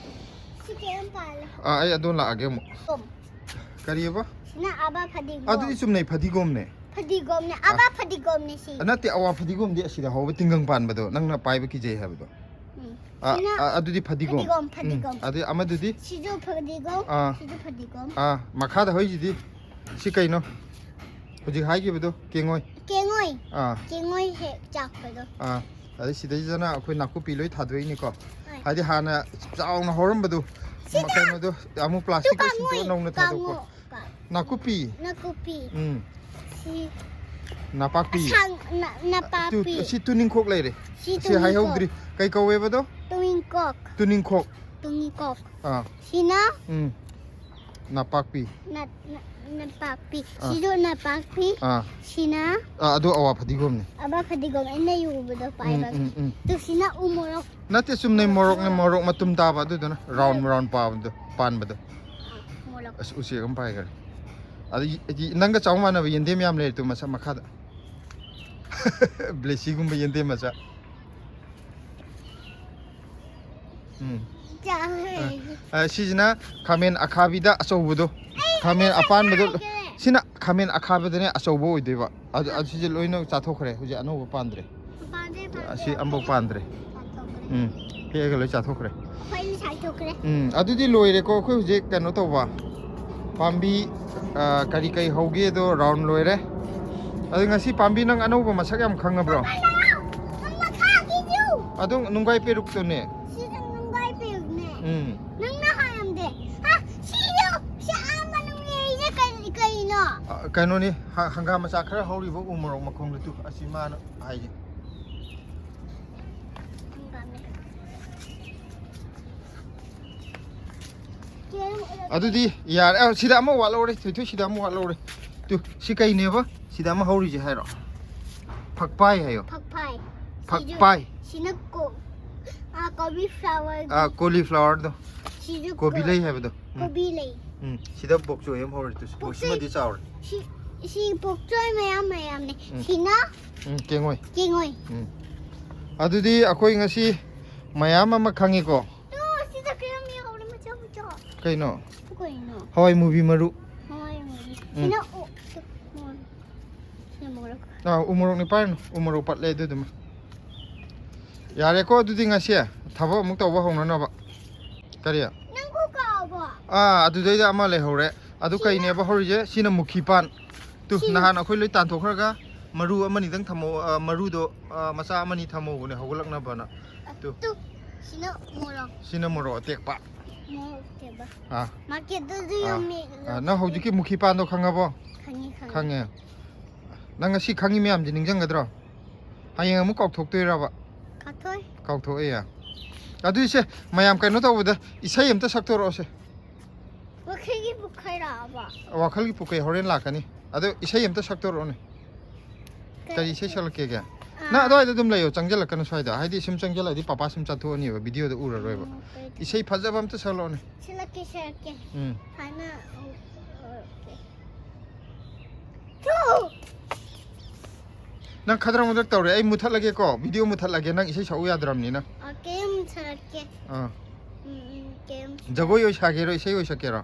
ꯁꯤ ꯀꯩꯝ ꯄꯥꯜꯂꯦ꯫ ꯑꯥ, ꯑꯩ ꯑꯗꯣ ꯂꯥꯛꯑꯒꯦ ꯑꯃꯨꯛ꯫ ꯀꯣꯝ꯫ ꯀꯔꯤꯑꯕ? ꯁꯤꯅ ꯑꯕ ꯐꯗꯤꯒꯣꯝ꯫ ꯑꯗꯨꯗꯤ ꯆꯨꯝꯅꯩ ꯐꯗꯤꯒꯣꯝꯅꯦ꯫ ꯐꯗꯤꯒꯣꯝꯅꯦ, ꯑꯕ ꯐꯗꯤꯒꯣꯝꯅꯦ ꯁꯤ꯫ ꯅꯠꯇꯦ, ꯑꯋꯥ ꯐꯗꯤꯒꯣꯝꯗꯤ ꯑꯁꯤꯗ ꯍꯧꯕ ꯇꯤꯡꯒꯪ ꯄꯥꯟꯕꯗꯣ, ꯅꯪꯅ ꯄꯥꯏꯕ ꯀꯤꯖꯩ ꯍꯥꯏꯕꯗꯣ꯫ ꯎꯝ꯫ ꯑꯥ, ꯁꯤꯅ ꯑꯥ, ꯑꯗꯨꯗꯤ ꯐꯗꯤꯒꯣꯝ꯫ ꯐꯗꯤꯒꯣꯝ, ꯎꯝ, ꯐꯗꯤꯒꯣꯝ꯫ ꯑꯗꯨ ꯑꯃꯗꯨꯗꯤ? ꯁꯤꯁꯨ ꯐꯗꯤꯒꯣꯝ, ꯑꯥ꯫ ꯁꯤꯁꯨ ꯐꯗꯤꯒꯣꯝ꯫ ꯑꯥ, ꯃꯈꯥꯗ ꯍꯧꯔꯤꯁꯤꯗꯤ? ꯁꯤ ꯀꯩꯅꯣ? ꯍꯧꯖꯤꯛ ꯍꯥꯏꯈꯤꯕꯗꯣ, ꯀꯦꯡꯉꯣꯏ꯫ ꯀꯦꯡꯉꯣꯏ꯫ ꯑꯥ, ꯀꯦꯡꯉꯣꯏ ꯍꯦꯛ ꯆꯥꯛꯄꯗꯣ꯫ ꯑꯥ꯫ ꯑꯗꯩ ꯁꯤꯗꯩꯁꯤꯗꯅ ꯑꯩꯈꯣꯏ ꯅꯥꯀꯨꯞꯄꯤ ꯂꯣꯏ ꯊꯥꯗꯣꯛꯏꯅꯤꯀꯣ꯫ ꯍꯣꯏ꯫ ꯍꯥꯏꯗꯤ ꯍꯥꯟꯅ ꯆꯥꯎꯅ ꯍꯧꯔꯝꯕꯗꯣ, ꯁꯤꯗ! ꯀꯩꯅꯣꯗꯣ, ꯑꯃꯨꯛ ꯇꯨ ꯄ꯭ꯂꯥꯁꯇꯤꯛꯇ ꯀꯥꯡꯉꯣꯏ, ꯁꯤꯟꯗꯣꯛꯑ ꯅꯧꯅ ꯊꯥꯗꯣꯛꯄ꯫ ꯀꯥꯡꯉꯣ-, ꯀꯥ-, ꯅꯥꯀꯨꯞꯄꯤ꯫ ꯅꯥꯀꯨꯞꯄꯤ꯫ ꯎꯝ꯫ ꯁꯤ ꯅꯥꯄꯥꯛꯄꯤ꯫ ꯑꯁꯥꯡ-, ꯅ-, ꯅꯄꯥꯛꯄꯤ꯫ ꯇꯨ-, ꯁꯤ ꯇꯨꯅꯤꯡꯈꯣꯛ ꯂꯩꯔꯦ꯫ ꯁꯤ ꯁꯤ ꯍꯥꯏꯍꯧꯗ꯭ꯔꯤ꯫ ꯀꯩ ꯀꯧꯋꯦꯕꯗꯣ? ꯇꯨꯅꯤꯡꯈꯣꯛ꯫ ꯇꯨꯅꯤꯡꯈꯣꯛ꯫ ꯇꯨꯅꯤꯡꯈꯣꯛ꯫ ꯑꯥ꯫ ꯁꯤꯅ ꯎꯝ꯫ ꯅꯥꯄꯥꯛꯄꯤ꯫ ꯅ-, ꯅ-, ꯅꯄꯥꯛꯄꯤ꯫ ꯑꯥ꯫ ꯁꯤꯁꯨ ꯅꯄꯥꯛꯄꯤ꯫ ꯑꯥ꯫ ꯁꯤꯅ ꯑꯥ, ꯑꯗꯨ ꯑꯋꯥ ꯐꯗꯤꯒꯣꯝꯅꯤ꯫ ꯑꯕ ꯐꯗꯤꯒꯣꯝ ꯑꯩꯅ ꯌꯨꯕꯗꯣ ꯎꯝ, ꯄꯥꯏꯕ꯫ ꯎꯝ, ꯎꯝ꯫ ꯑꯗꯨ ꯁꯤꯅ ꯎ ꯃꯣꯔꯣꯛ꯫ ꯅꯠꯇꯦ, ꯆꯨꯝꯅꯩ ꯃꯣꯔꯣꯛꯅꯦ, ꯃꯣꯔꯣꯛ ꯃꯇꯨꯝ ꯇꯥꯕ, ꯑꯗꯨꯗꯨꯅ ꯔꯥꯎꯟ ꯔꯥꯎꯟ ꯄꯥꯕꯗꯣ, ꯄꯥꯟꯕꯗꯣ꯫ ꯃꯣꯔꯣꯛ꯫ ꯑꯁ, ꯎꯆꯦꯛ ꯑꯃ ꯄꯥꯏꯈ꯭ꯔꯦ꯫ ꯑꯗ ꯅꯪꯒ ꯆꯥꯎ ꯃꯥꯟꯅꯕ ꯌꯦꯟꯗꯦꯝ ꯌꯥꯝ ꯂꯩꯔꯦ ꯇꯨ ꯃꯁꯛ ꯃꯈꯥꯗ꯫ ꯕ꯭ꯂꯦꯁꯤꯒꯨꯝꯕ ꯌꯦꯟꯗꯦꯝ ꯃꯆꯥ꯫ ꯎꯝ꯫ ꯆꯥꯈ꯭ꯔꯦ꯫ ꯑ, ꯁꯤꯁꯤꯅ ꯈꯥꯃꯦꯟ ꯑꯈꯥꯕꯤꯗ ꯑꯆꯧꯕꯗꯣ꯫ ꯈꯥꯃꯦꯟ ꯑꯄꯥꯟꯕꯗꯣ꯫ ꯁꯤꯅ ꯈꯥꯃꯦꯟ ꯑꯈꯥꯕꯗꯅꯦ ꯑꯆꯧꯕ ꯑꯣꯏꯗꯣꯏꯕ꯫ ꯑꯗꯨ, ꯑꯗꯨ ꯁꯤꯁꯦ ꯂꯣꯏꯅ ꯆꯥꯊꯣꯛꯈ꯭ꯔꯦ꯫ ꯍꯧꯖꯤꯛ ꯑꯅꯧꯕ ꯄꯥꯟꯗ꯭ꯔꯦ꯫ ꯄꯥꯟꯗꯦ, ꯄꯥꯟꯗꯦ꯫ ꯑꯁꯤ ꯑꯝꯐꯥꯎ ꯄꯥꯟꯗ꯭ꯔꯦ꯫ ꯎꯝ, ꯍꯦꯛꯑꯒ ꯂꯣꯏ ꯆꯥꯊꯣꯛꯈ꯭ꯔꯦ꯫ ꯑꯩꯈꯣꯏ ꯂꯣꯏ ꯆꯥꯊꯣꯛꯈ꯭ꯔꯦ꯫ ꯎꯝ, ꯑꯗꯨꯗꯤ ꯂꯣꯏꯔꯦꯀꯣ꯫ ꯑꯩꯈꯣꯏ ꯍꯧꯖꯤꯛ ꯀꯩꯅꯣ ꯇꯧꯕ, ꯄꯥꯝꯕꯤ, ꯑ, ꯀꯔꯤ ꯀꯔꯤ ꯍꯧꯒꯦꯗꯣ ꯔꯥꯎꯟ ꯂꯣꯏꯔꯦ꯫ ꯑꯗꯨ ꯉꯁꯤ ꯄꯥꯝꯕꯤ ꯅꯪ ꯑꯅꯧꯕ ꯃꯁꯛ ꯌꯥꯝ ꯈꯪꯉꯕ꯭ꯔꯣ? ꯅꯪ ꯃꯈꯥꯒꯤꯗꯨ꯫ ꯑꯗꯨꯝ ꯅꯨꯡꯒꯥꯏ ꯄꯦꯔꯨꯛꯇꯨꯅꯦ꯫ ꯁꯤꯗ ꯅꯨꯡꯒꯥꯏ ꯄꯦꯔꯨꯛꯅꯦ꯫ ꯎꯝ꯫ ꯅꯪꯅ ꯍꯥꯏꯔꯝꯗꯦ꯫ ꯍꯥ, ꯁꯤꯗꯣ, ꯁꯤ ꯑꯥ ꯃꯅꯨꯡ ꯂꯩꯔꯤꯁꯦ ꯀꯔꯤ, ꯀꯩꯅꯣ? ꯑ, ꯀꯩꯅꯣꯅꯤ, ꯍ-, ꯍꯪꯒꯥꯝ ꯃꯆꯥ ꯈꯔ ꯍꯧꯔꯤꯕ ꯎ ꯃꯣꯔꯣꯛ ꯃꯈꯣꯡꯗꯨ ꯇꯨ, ꯑꯁꯤ ꯃꯥꯅ ꯍꯥꯏꯁꯦ꯫ ꯍꯪꯒꯥꯝꯅꯦ꯫ ꯑꯗꯨꯗꯤ ꯌꯥꯔꯦ꯫ ꯑ, ꯁꯤꯗ ꯑꯃ ꯋꯥꯠꯍꯧꯔꯦ, ꯊꯣꯏꯊꯣꯏ, ꯁꯤꯗ ꯑꯃ ꯋꯥꯠꯍꯧꯔꯦ꯫ ꯇꯨ, ꯁꯤ ꯀꯩꯅꯦꯕ? ꯁꯤꯗ ꯑꯃ ꯍꯧꯔꯤꯁꯦ ꯍꯥꯏꯔꯣ? ꯐꯛꯄꯥꯏ ꯍꯥꯏꯌꯣ꯫ ꯐꯛꯐꯥꯏ꯫ ꯐꯛꯄꯥꯏ꯫ ꯁꯤꯅ ꯀꯣ-, ꯑ, ꯀꯣꯕꯤ ꯐ꯭ꯂꯥꯋꯔ꯫ ꯑ, ꯀꯣꯂꯤ ꯐ꯭ꯂꯥꯋꯔꯗꯣ꯫ ꯁꯤꯁꯨ ꯀꯣꯕꯤ ꯀꯣ-, ꯂꯩ ꯍꯥꯏꯕꯗꯣ꯫ ꯎꯝ꯫ ꯀꯣꯕꯤ ꯂꯩ꯫ ꯎꯝ, ꯁꯤꯗ ꯕꯣꯛꯆꯣꯏ ꯑꯃ ꯍꯧꯔꯦ ꯇꯨ꯫ ꯕꯣꯛꯁꯤꯃꯗꯤ ꯆꯥꯎꯔꯦ꯫ ꯁꯤ, ꯁꯤ ꯕꯣꯛꯆꯣꯏ ꯃꯌꯥꯝ ꯃꯌꯥꯝꯅꯦ꯫ ꯎꯝ꯫ ꯁꯤꯅ ꯎꯝ, ꯀꯦꯡꯉꯣꯏ꯫ ꯀꯦꯡꯉꯣꯏ꯫ ꯎꯝ꯫ ꯑꯗꯨꯗꯤ ꯑꯩꯈꯣꯏ ꯉꯁꯤ ꯃꯌꯥꯝ ꯑꯃ ꯈꯪꯉꯤꯀꯣ꯫ ꯇꯨ, ꯁꯤꯗ ꯀꯌꯥꯝ ꯌꯥꯎꯔꯦ ꯃꯆꯥ ꯃꯆꯥ꯫ ꯀꯩꯅꯣ? ꯀꯩꯅꯣ? ꯍꯋꯥꯏ ꯃꯨꯕꯤ ꯃꯔꯨ꯫ ꯍꯋꯥꯏ ꯃꯨꯕꯤ꯫ ꯎꯝ꯫ ꯁꯤꯅ ꯑꯣ-, ꯇꯨ, ꯃꯣꯟ-, ꯁꯤꯅ ꯃꯣꯔꯣꯛ꯫ ꯑꯥ, ꯎ ꯃꯣꯔꯣꯛꯅꯤ ꯄꯥꯏꯔꯨꯅꯨ꯫ ꯎ ꯃꯣꯔꯣꯛ ꯄꯠꯂꯦ ꯑꯗꯨꯗꯨꯃ꯫ ꯌꯥꯔꯦꯀꯣ, ꯑꯗꯨꯗꯤ ꯉꯁꯤ ꯊꯕꯛ ꯑꯃꯨꯛ ꯇꯧꯕ ꯍꯧꯅꯅꯕ꯫ ꯀꯔꯤ? ꯅꯪ ꯀꯣꯛ ꯀꯥꯎꯕ? ꯑꯥ, ꯑꯗꯨꯗꯩꯗ ꯑꯃ ꯂꯩꯍꯧꯔꯦ꯫ ꯑꯗꯨ ꯁꯤꯅ ꯀꯩꯅꯦꯕ ꯍꯧꯔꯤꯁꯦ? ꯁꯤꯅ ꯃꯨꯈꯤ ꯄꯥꯟ꯫ ꯇꯨ, ꯁꯤꯅ ꯅꯍꯥꯟ ꯑꯩꯈꯣꯏ ꯂꯣꯏ ꯇꯥꯟꯊꯣꯛꯈ꯭ꯔꯒ ꯃꯔꯨ ꯑꯃꯅꯤꯗꯪ ꯊꯝꯍꯧ-, ꯑ, ꯃꯔꯨꯗꯣ, ꯑ, ꯃꯆꯥ ꯑꯃꯅꯤ ꯊꯝꯍꯧꯕꯅꯦ ꯍꯧꯒꯠꯂꯛꯅꯕꯅ꯫ ꯇꯨ꯫ ꯇꯨ, ꯁꯤꯅ ꯃꯣꯔꯣꯛ꯫ ꯁꯤꯅ ꯃꯣꯔꯣꯛ ꯑꯇꯦꯛꯄ꯫ ꯃꯣꯔꯣꯛ ꯑꯇꯦꯛꯄ꯫ ꯑꯥ꯫ ꯃꯥꯔꯀꯦꯠꯇꯁꯨ ꯑꯥ꯫ ꯌꯣꯟꯃꯤ꯫ ꯑꯥ, ꯅꯪ ꯍꯧꯖꯤꯛꯀꯤ ꯃꯨꯈꯤ ꯄꯥꯟꯗꯣ ꯈꯪꯉꯕꯣ? ꯈꯪꯉꯤ, ꯈꯪꯉꯤ꯫ ꯈꯪꯉꯦ꯫ ꯅꯪ ꯉꯁꯤ ꯈꯪꯉꯤ ꯃꯌꯥꯝꯁꯦ ꯅꯤꯡꯁꯤꯡꯒꯗ꯭ꯔꯣ? ꯍꯌꯦꯡ ꯑꯃꯨꯛ ꯀꯥꯎꯊꯣꯛꯇꯣꯏꯔꯕ? ꯀꯥꯊꯣꯏ꯫ ꯀꯥꯎꯊꯣꯛꯑꯦ꯫ ꯑꯗꯨꯏꯁꯦ, ꯃꯌꯥꯝ ꯀꯩꯅꯣ ꯇꯧꯕꯗ ꯏꯁꯩ ꯑꯝꯇ ꯁꯛꯇꯣꯔꯛꯑꯣꯁꯦ꯫ ꯋꯥꯈꯩꯒꯤ ꯄꯨꯈꯩꯔꯛꯑꯕ? ꯋꯥꯈꯜꯒꯤ ꯄꯨꯀꯩ ꯍꯣꯔꯦꯟ ꯂꯥꯛꯀꯅꯤ꯫ ꯑꯗꯣ ꯏꯁꯩ ꯑꯝꯇ ꯁꯛꯇꯣꯔꯛꯑꯣꯅꯦ꯫ ꯀꯔꯤ ꯏꯁꯩ ꯁꯛꯂꯛꯀꯦꯒꯦ? ꯑꯥ꯫ ꯅꯪ ꯑꯗꯨꯋꯥꯏꯗ ꯑꯗꯨꯝ ꯂꯩꯌꯣ, ꯆꯪꯁꯤꯜꯂꯛꯀꯅꯨ ꯁ꯭ꯋꯥꯏꯗ꯫ ꯍꯥꯏꯗꯤ ꯁꯨꯝ ꯆꯪꯁꯤꯜꯂꯛꯑꯗꯤ ꯄꯄꯥ ꯁꯨꯝ ꯆꯠꯊꯣꯛꯑꯅꯤꯕ, ꯚꯤꯗꯤꯑꯣꯗ ꯎꯔꯔꯣꯏꯕ꯫ ꯎꯝ, ꯀꯩ-, ꯏꯁꯩ ꯐꯖꯕ ꯑꯝꯇ ꯁꯛꯂꯛꯑꯣꯅꯦ꯫ ꯁꯤꯜꯂꯛꯀꯦ, ꯁꯤꯜꯂꯛꯀꯦ꯫ ꯎꯝ꯫ ꯐꯅ, ꯑꯣ, ꯑꯣꯀꯦ꯫ ꯊꯨ! ꯅꯪ ꯈꯗ꯭ꯔꯛ ꯃꯗ꯭ꯔꯛ ꯇꯧꯔꯦ꯫ ꯑꯩ ꯃꯨꯊꯠꯂꯒꯦꯀꯣ, ꯚꯤꯗꯤꯑꯣ ꯃꯨꯊꯠꯂꯒꯦ, ꯅꯪ ꯏꯁꯩ ꯁꯛꯎ ꯌꯥꯗ꯭ꯔꯕꯅꯤꯅ꯫ ꯑꯣꯀꯦ, ꯑꯃꯨꯛ ꯁꯤꯜꯂꯛꯀꯦ꯫ ꯑꯥ꯫ ꯎꯝ, ꯎꯝ, ꯀꯩꯝ ꯖꯒꯣꯏ ꯑꯣꯏ ꯁꯥꯒꯦꯔꯣ, ꯏꯁꯩ ꯑꯣꯏ ꯁꯛꯀꯦꯔꯣ?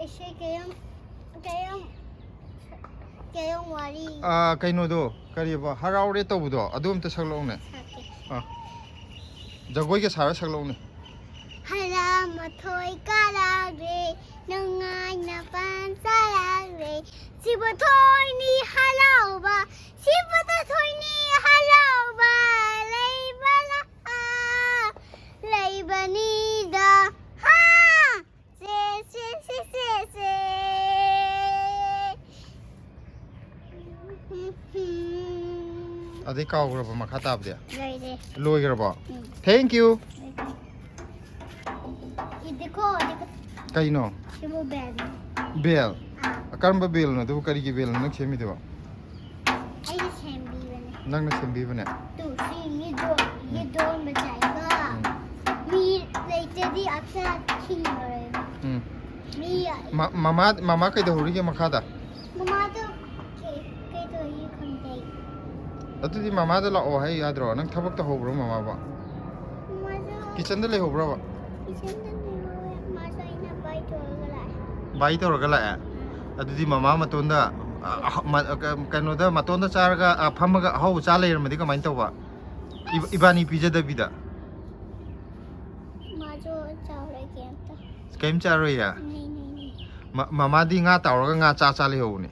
ꯏꯁꯩ ꯀꯩꯝ, ꯀꯩꯝ, ꯀꯩꯝ ꯋꯥꯔꯤ ꯑꯥ, ꯀꯩꯅꯣꯗꯣ, ꯀꯔꯤꯕ, ꯍꯔꯥꯎꯔꯦ ꯇꯧꯕꯗꯣ, ꯑꯗꯨ ꯑꯝꯇ ꯁꯛꯂꯛꯎꯅꯦ꯫ ꯁꯥꯀꯦ꯫ ꯑꯥ꯫ ꯖꯒꯣꯏꯒ ꯁꯥꯔ ꯁꯛꯂꯛꯎꯅꯦ꯫ ꯍꯔꯥ ꯃꯊꯣꯏ ꯀꯥꯔꯛꯂꯦ, ꯅꯨꯡꯉꯥꯏꯅ ꯄꯥꯟꯖꯔꯛꯂꯦ꯫ ꯁꯤꯕꯨ ꯊꯣꯏꯅꯤ ꯍꯔꯥꯎꯕ, ꯁꯤꯕꯨ ꯊꯣꯏꯅꯤ ꯍꯔꯥꯎꯕ꯫ ꯂꯩꯕ ꯂꯥ, ꯂꯩꯕꯅꯤꯗ꯫ ꯍꯥ! ꯁꯦ, ꯁꯦ, ꯁꯦ, ꯁꯦ, ꯁꯦ꯫ ꯑꯗꯩ ꯀꯥꯎꯈ꯭ꯔꯕ ꯃꯈꯥ ꯇꯥꯕꯗꯤ? ꯂꯣꯏꯔꯦ꯫ ꯂꯣꯏꯈ꯭ꯔꯕꯣ? ꯎꯝ꯫ Thank you. ꯏꯗꯤꯀꯣ, ꯏꯗꯤꯀꯣ꯫ ꯀꯩꯅꯣ? ꯁꯤꯕꯨ ꯕꯦꯜꯅꯤ꯫ ꯕꯦꯜ? ꯑꯥ꯫ ꯀꯔꯝꯕ ꯕꯦꯜꯅꯣ ꯑꯗꯨꯕꯨ? ꯀꯔꯤꯒꯤ ꯕꯦꯜꯅꯣ ꯅꯪ ꯁꯦꯝꯃꯤꯗꯨꯕꯣ? ꯑꯩꯅ ꯁꯦꯝꯕꯤꯕꯅꯦ꯫ ꯅꯪꯅ ꯁꯦꯝꯕꯤꯕꯅꯦ? ꯇꯨ, ꯁꯤ ꯃꯤꯗꯣ, ꯎꯝ꯫ ꯌꯦꯗꯣꯟꯕ ꯆꯥꯏꯀꯣ꯫ ꯎꯝ꯫ ꯃꯤ ꯂꯩꯇ꯭ꯔꯗꯤ ꯑꯛꯁꯥ ꯈꯤꯡꯉꯔꯣꯏꯕ꯫ ꯎꯝ꯫ ꯃꯤ ꯃ- ꯃꯃꯥ ꯃꯃꯥ ꯀꯩꯗꯧꯍꯧꯔꯤꯒꯦ ꯃꯈꯥꯗ? ꯃꯃꯥꯗꯣ ꯀꯩ- ꯀꯩꯗꯧꯔꯤ ꯈꯪꯗꯦ꯫ ꯑꯗꯨꯗꯤ ꯃꯃꯥꯗ ꯂꯥꯛꯑꯣ ꯍꯥꯏ ꯌꯥꯗ꯭ꯔꯣ? ꯅꯪ ꯊꯕꯛ ꯇꯧꯍꯧꯕ꯭ꯔꯣ ꯃꯃꯥꯕꯣ? ꯃꯥꯁꯨ ꯀꯤꯠꯆꯟꯗ ꯂꯩꯍꯧꯕ꯭ꯔꯕ? ꯀꯤꯠꯆꯟꯗ ꯂꯩꯍꯧꯋꯦ꯫ ꯃꯥꯁꯨ ꯑꯩꯅ ꯕꯥꯏ ꯇꯧꯔꯒ ꯂꯥꯛꯑꯦ꯫ ꯕꯥꯏ ꯇꯧꯔꯒ ꯂꯥꯛꯑꯦ? ꯑꯗꯨꯗꯤ ꯃꯃꯥ ꯃꯇꯣꯟꯗ, ꯑ, ꯑ, ꯃ- ꯑ, ꯀ- ꯀꯩꯅꯣꯗ ꯃꯇꯣꯟꯗ ꯆꯥꯔꯒ, ꯑ, ꯐꯝꯃꯒ ꯑꯍꯧꯕ ꯆꯥ ꯂꯩꯔꯝꯃꯗꯤ ꯀꯃꯥꯏꯅ ꯇꯧꯕ? ꯏꯕ- ꯏꯕꯥꯅꯤ ꯄꯤꯖꯗꯕꯤꯗ? ꯃꯥꯁꯨ ꯆꯥꯎꯔꯒꯦ ꯑꯝꯇ꯫ ꯀꯩꯝ ꯆꯥꯔꯣꯏꯌꯦ? ꯅꯩ, ꯅꯩ, ꯅꯩ꯫ ꯃ- ꯃꯃꯥꯗꯤ ꯉꯥ ꯇꯥꯎꯔꯒ ꯉꯥ ꯆꯥ ꯆꯥ ꯂꯩꯍꯧꯕꯅꯦ꯫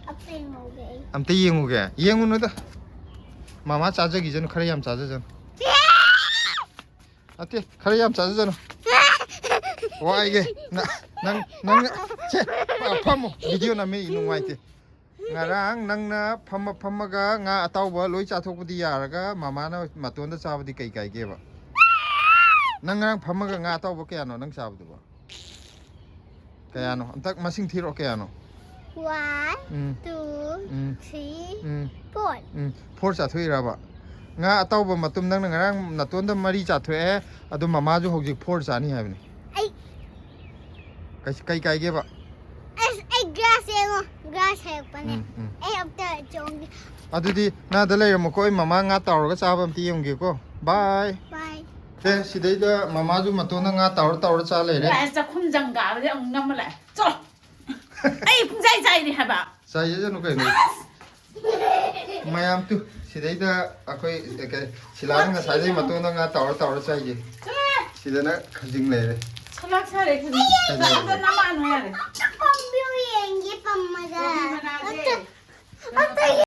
ꯑꯝꯇ ꯌꯦꯡꯍꯧꯒꯦ ꯑꯩ꯫ ꯑꯝꯇ ꯌꯦꯡꯉꯨꯒꯦ? ꯌꯦꯡꯉꯨꯅꯨꯗ꯫ ꯃꯃꯥ ꯆꯥꯖꯈꯤꯁꯅꯨ, ꯈꯔ ꯌꯥꯝ ꯆꯥꯖꯁꯅꯨ꯫ ꯅꯠꯇꯦ, ꯈꯔ ꯌꯥꯝ ꯆꯥꯖꯁꯅꯨ꯫ ꯋꯥꯏꯒꯦ꯫ ꯅ- ꯅꯪ ꯅꯪ ꯁꯦ, ꯐ- ꯐꯝꯃꯣ꯫ ꯚꯤꯗꯤꯑꯣ ꯅꯝꯃꯤ, ꯅꯨꯡꯉꯥꯏꯇꯦ꯫ ꯉꯔꯥꯡ ꯅꯪꯅ ꯐꯝꯃ ꯐꯝꯃꯒ ꯉꯥ ꯑꯇꯥꯎꯕ ꯂꯣꯏ ꯆꯥꯊꯣꯛꯄꯗꯤ ꯌꯥꯔꯒ ꯃꯃꯥꯅ ꯃꯇꯣꯟꯗ ꯆꯥꯕꯗꯤ ꯀꯩ ꯀꯥꯏꯒꯦꯕ? ꯅꯪ ꯉꯔꯥꯡ ꯐꯝꯃꯒ ꯉꯥ ꯑꯇꯥꯎꯕ ꯀꯌꯥꯅꯣ ꯅꯪ ꯆꯥꯕꯗꯨꯕꯣ? ꯀꯌꯥꯅꯣ? ꯑꯝꯇ ꯃꯁꯤꯡ ꯊꯤꯔꯛꯑꯣ, ꯀꯌꯥꯅꯣ? One, ꯎꯝ. two, ꯎꯝ. three, ꯎꯝ. four. ꯎꯝ, ꯐꯣꯔ ꯆꯥꯊꯣꯛꯏꯔꯕ? ꯉꯥ ꯑꯇꯥꯎꯕ ꯃꯇꯨꯝ ꯅꯪꯅ ꯉꯔꯥꯡ ꯅꯇꯣꯟꯗ ꯃꯔꯤ ꯆꯥꯊꯣꯛꯑꯦ, ꯑꯗꯣ ꯃꯃꯥꯁꯨ ꯍꯧꯖꯤꯛ ꯐꯣꯔ ꯆꯥꯅꯤ ꯍꯥꯏꯕꯅꯤ꯫ ꯑꯩ ꯀꯩ- ꯀꯩ ꯀꯥꯏꯒꯦꯕ? ꯑꯁ, ꯑꯩ ꯒ꯭ꯂꯥꯁ ꯌꯦꯡꯉꯣ, ꯒ꯭ꯂꯥꯁ ꯍꯥꯏꯔꯛꯄꯅꯦ꯫ ꯎꯝ, ꯎꯝ. ꯑꯩ ꯑꯝꯇ ꯆꯣꯡꯒꯦ꯫ ꯑꯗꯨꯗꯤ ꯅꯥꯗ ꯂꯩꯔꯝꯃꯨꯀꯣ, ꯑꯩ ꯃꯃꯥ ꯉꯥ ꯇꯥꯎꯔꯒ ꯆꯥꯕ ꯑꯝꯇ ꯌꯦꯡꯒꯦꯀꯣ꯫ ꯕꯥꯏ꯫ ꯕꯥꯏ꯫ ꯑꯦ, ꯁꯤꯗꯩꯗ ꯃꯃꯥꯁꯨ ꯃꯇꯣꯟꯗ ꯉꯥ ꯇꯥꯎꯔ ꯇꯥꯎꯔ ꯆꯥ ꯂꯩꯔꯦ꯫ ꯆꯥꯛꯈꯨꯝ ꯖꯪꯒꯥꯕꯗꯤ ꯑꯃꯨꯛ ꯅꯝꯃ ꯂꯥꯛꯑꯦ꯫ ꯆꯣ! ꯑꯩ ꯄꯨꯡꯆꯥꯏ ꯆꯥꯏꯔꯤ ꯍꯥꯏꯕ꯫ ꯆꯥꯏꯖꯁꯅꯨ ꯀꯩꯅꯣ꯫ ꯃꯌꯥꯝ ꯇꯨ, ꯁꯤꯗꯩꯗ ꯑꯩꯈꯣꯏ ꯀꯩ, ꯁꯤꯂꯥꯅ ꯉꯁꯥꯏꯗꯩ ꯃꯇꯣꯟꯗ ꯉꯥ ꯇꯥꯎꯔ ꯇꯥꯎꯔ ꯆꯥꯏꯁꯦ꯫ ꯁꯤꯗꯅ ꯈꯖꯤꯡ ꯂꯩꯔꯦ꯫ ꯁꯂꯥꯛ ꯁꯥꯔꯦ ꯈꯖꯤꯡ꯫ ꯑꯝꯇ ꯅꯃꯥꯟ ꯍꯥꯏꯔꯦ꯫ ꯄꯥꯝꯕꯤ ꯌꯦꯡꯒꯦ ꯄꯝꯃꯒ꯫ ꯀꯣꯕꯤ ꯃꯅꯥꯁꯦ꯫ ꯑꯝꯇ